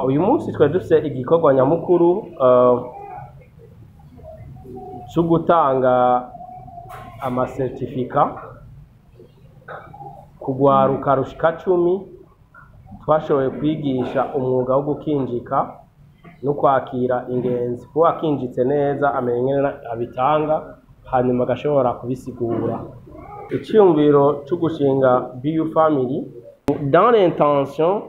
Uyu munsi twari dufise igikorwa nyamukuru cyo gutanga amasertifika kugwaruka rushika 10 twashoboye kwigisha umwuga wo gukinjika no kwakira ingenzi. Kuba akinjitse neza amenya ingene abitanga, hanyuma agashobora kubisigura. Iciyumviro cyo gushinga BU Family dans l'intention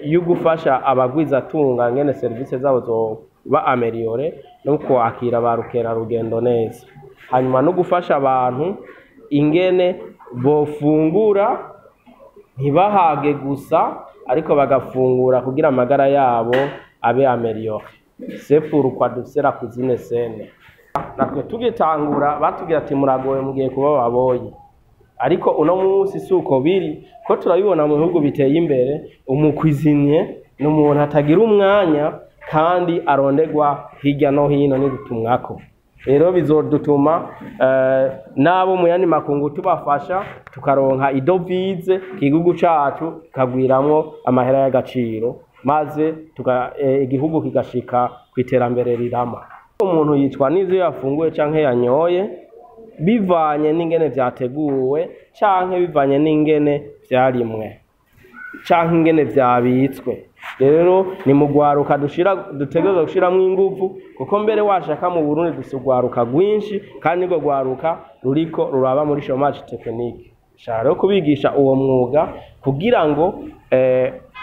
yo gufasha abagwizatunga ngene service zabo zoba améliorées no kwakira ba rukerarugendo neza, hanyuma no gufasha abantu ingene bofungura ntibahage gusa ariko bagafungura kugira amagara yabo abe amélioré. C'est pourquoi dufise la cuisine saine. Natwe tugitangura batubwira ati muragoye mugiye kuba baboye, ariko uno munsi suko biri ko turabibona mu bihugu biteye imbere. Umucuisinier ni umuntu atagira umwanya kandi arondegwa hirya no hino n'ibitumwako. Rero bizodutuma n'abo mu yandi makungu tubafasha tukaronka idevise, igihugu cacu kikagwiramwo amahera y'agaciro, maze igihugu kigashika kw'iterambere rirama. Umuntu yicwa n'ivyo yafunguye canke yanyoye bivanye n'ingene vyateguwe canke bivanye n'ingene vyarimwe canke ingene vyabitswe. Rero ni mu rwaruka dutegerezwa gushiramwo inguvu, kuko mbere washaka mu Burundi dufise urwaruka rwinshi kandi nirwo rwaruka ruriko ruraba muri chômage technique. Nshaka rero kubigisha uwo mwuga kugira ngo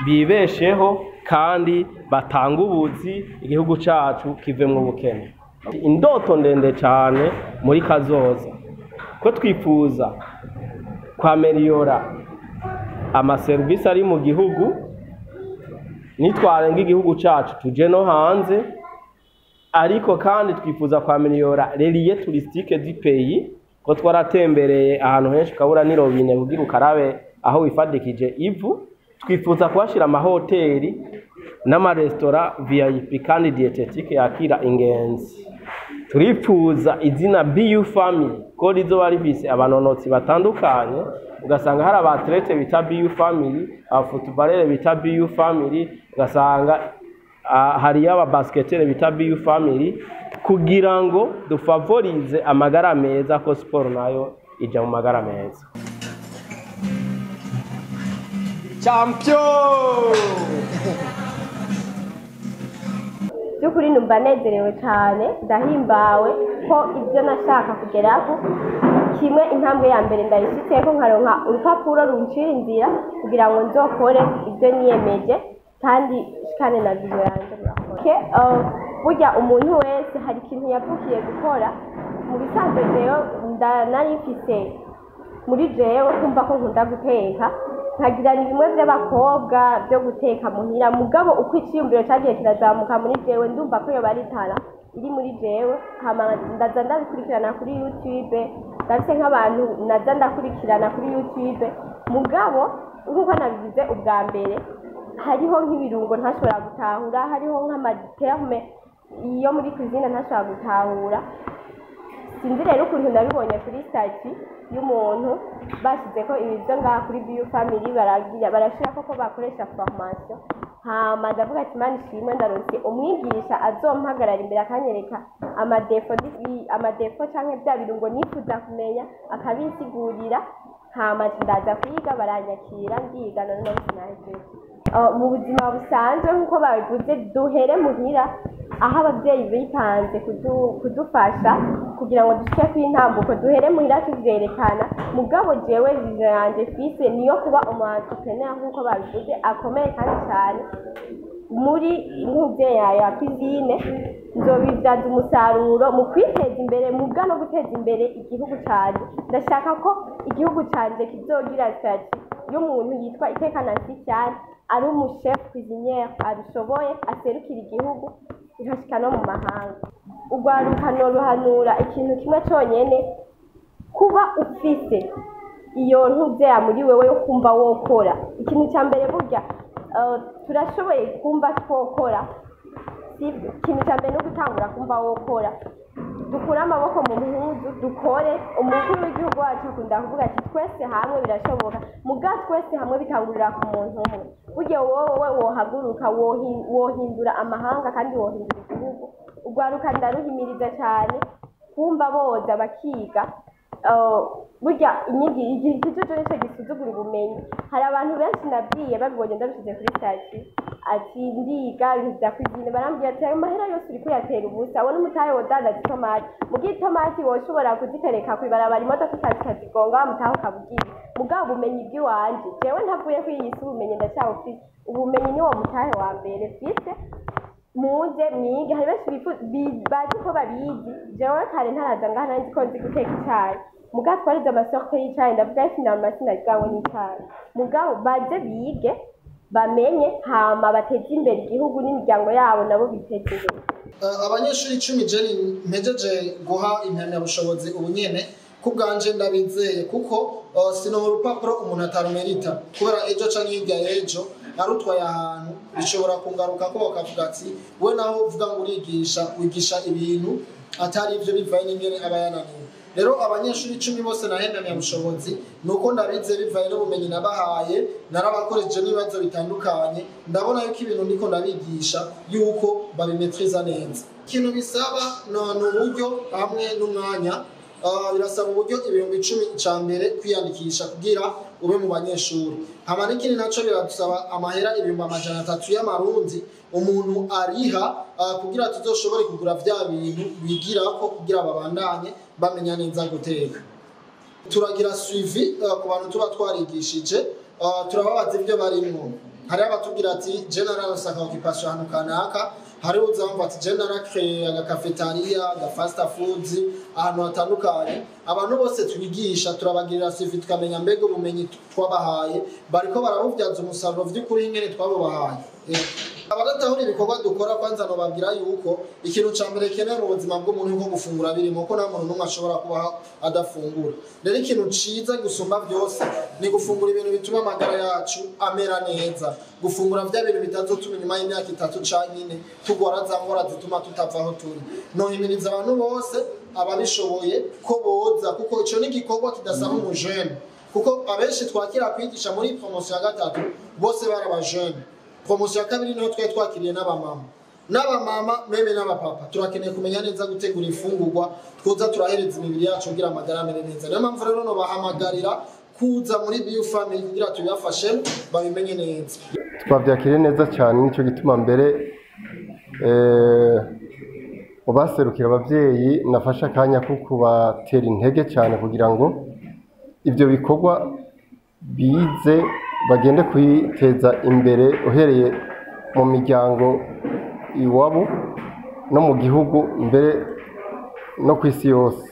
bibesheho kandi batange ubuzi, igihugu cacu kivemwo ubukene. Indoto ndende cane muri kazoza ko twifuza kwameliyora amaserivisi ari mu gihugu, nitwarenga igihugu cacu tuje no hanze, ariko kandi twifuza kwameliyora les lieux touristiques du pays, ko twaratembereye ahantu henshi ukabura n'irobine kugira ukarabe aho wifadikije ivu. Twifuza kuhashira amahoteli n'amaresitora VIP kandi diététique yakira ingenzi. Turifuza izina BU Family ko rizoba rifise abanonotsi batandukanye, ugasanga hari aba athlètes bita BU Family, aba footballeurs bita BU Family, ugasanga hariyo aba basketteurs bita BU Family, kugira ngo dufavorize amagara meza, ko siporo nayo ija mu magara meza. Champion! By'ukuri numva nezerewe cyane, ndahimbawe ko ibyo nashaka kugeraho kimwe intambwe ya mbere ndayishitseko, nkaronka urupapuro runcira inzira kugira ngo nzokore ibyo niyemeje kandi shikane na vision yanje. Murakoze. Burya umuntu wese hari ikintu yavukiye gukora. Mu bisanzwe jewe nari mfise muri jewe kumva ko nkunda guteka, nkagira ni bimwe by'abakobwa byo guteka muhira, mugabo uko iciyumviro cagiye kirazamuka muri jewe ndumva ko yoba ari tara iri muri jewe, hama ndaza ndabikurikirana kuri YouTube, ndafise nk'abantu naza ndakurikirana kuri YouTube, mugabo nk'uko nabivuze ubwa mbere hariho nk'ibirungo ntashobora gutahura, hariho nk'amaterme yo muri cuisine ntashobora gutahura. Sinzi rero ukuntu nabibonye kuri statut y'umuntu bashize ko ibivyo ngaha kuri BU Family, baragira barashira ko bakoresha formation, hama ndavuga ati Imana ishimwe ndaronse umwigisha azompagarara imbere akanyereka amadéfauts canke bya birungo nifuza kumenya, akabinsigurira, hama ndaza kwiga, baranyakira, ndiga, none uno munsi nahejeje. Mu buzima busanzwe, nk'uko babivuze, duhere muhira aho abavyeyi bitanze kudufasha kugira ngo dushike kw'intambuko, duhere muhira tuvyerekana. Mugabo jewe vision yanje mfise niyo kuba umu entrepreneur, nk'uko babivuze, akomeye kandi cyane muri nk'uvyeyi ya cuisine. Nzobibyaza umusaruro mu kwiteza imbere muga no guteza imbere igihugu canje. Ndashaka ko igihugu canje kizogira statut y'umuntu yitwa Iteka Nancy cyane, ari umu chef cuisinier abishoboye, aserukira igihugu nkashika no mu mahanga. Urwaruka noruhanura ikintu kimwe conyene: kuba ufise iyo ntuvyeya muri wewe yo kumva wokora ikintu cya mbere. Burya turashoboye kumva twokora, sibyo? Ikintu cya mbere ni ugutangura kumva wokora. Dukure amaboko mu mpuzu, dukore. Umukuru w'igihugu wacu akunda kuvuga ati: "Twese hamwe birashoboka." Muga twese hamwe bitangurira ku muntu umwe. Burya wowe wohaguruka, wohindura amahanga kandi wohindura igihugu. Urwaruka ndaruhimiriza cyane kumva boza bakiga. Burya ikijuju nico gisuzugura ubumenyi. Hari abantu benshi nabwiye babibonye ndabishyize kuri statut ati ndiga ibintu vya cuisine, barambwira ati: "Ayo mahera yose uriko uyatera ubusa, wone umutahe wodandaza itomati, mugihe itomati woshobora kuzitereka kw'ibarabara, imodoka ikaza ikazigonga, wa mutahe ukaba ugiye." Mugabo ubumenyi bw'iwanje, jewe ntavuye kuri iyi si, ubumenyi ndacyabufise. Ubumenyi niwo mutahe wa mbere mfise. Muze mwige. Hari benshi bazi ko babizi. Jewe kare ntaraza ngaha nari nzi ko nzi guteka icayi, mugabo twarize ama sortes y'icayi, ndavuga finalement sinaryanwe n'icayi. Mugabo baze bige, bamenye, hama bateze imbere igihugu n'imiryango yabo, nabo biteze imbere. Abanyeshuri 10 jeni mpejeje guha impamyabushobozi ubu nyene, ku bwanje ndabizeye, kuko sino mu rupapuro umuntu atarumerita, kubera ejo canke hirya y'ejo arutwaye ahantu bishobora kungaruka ko bakavuga ati: "We naho uvuga ngo urigisha, wigisha ibintu atari ivyo," bivaye n'ingene aba yananiwe. Rero abanyeshuri 10 bose nahe impamyabushobozi ni uko ndabize bivaye n'ubumenyi nabahaye, narabakoresheje n'ibibazo bitandukanye, ndabona yuko ibintu ndiko ndabigisha yuko babimetriza neza. Ikintu bisaba ni uburyo hamwe n'umwanya. Birasaba uburyo 10,000 ica mbere kwiyandikisha kugira ube mu banyeshuri. Hama n'ikindi naco, biradusaba amahera 300,000 y'amarundi umuntu ariha, kugira tuzoshobore kugura vya bintu bigirako kugira babandanye bamenya neza guteka. Turagira suivi ku bantu tuba twarigishije, turababaza ibyo barimwo. Hariho abatubwira ati: "Je nararonse aka occupation ahantu kanaka." Hariho uzamva ati: "Je naracreye aga cafétéria, aga fast food ahantu hatandukanye." Abantu bose twigisha turabagirira suivi, tukamenya mbega ubumenyi twabahaye bariko barabubyaza umusaruro vy'ukuri ingene twabubahaye. Abadatahura ibikorwa dukora, kwanza nobabwira yuko ikintu ca mbere kenewe mu buzima bw'umuntu nko gufungura birimo, ko nta muntu n'umwe ashobora kubaho adafungura. Rero ikintu ciza gusumba byose ni gufungura ibintu bituma amagara yacu amera neza, gufungura vya bintu bitazotuma inyuma y'imyaka 3 canke 4 tugwara za ngwara zituma tutava aho turi. Nohimiriza abantu bose ababishoboye ko boza, kuko ico ni igikorwa kidasaba umujene, kuko abenshi twakira kwigisha muri promotion ya gatatu bose bari abajene. Promotion ya kabiri niho twari twakiriye n'abamama, même n'abapapa. Turakeneye kumenya neza gutegura imfungurwa twoza turahereza imibiri yacu kugira amagara amere neza. Niyo mpamvu rero nobahamagarira kuza muri Bio Family kugira tubibafashemo babimenye neza. Twabyakiriye neza cyane. Nicyo gituma mbere mu baserukira ababyeyi nafashe akanya ko kubatera intege cyane kugira ngo ibyo bikorwa bize bagende kwiteza imbere, uhereye mu miryango iwabo no mu gihugu, mbere no ku isi yose.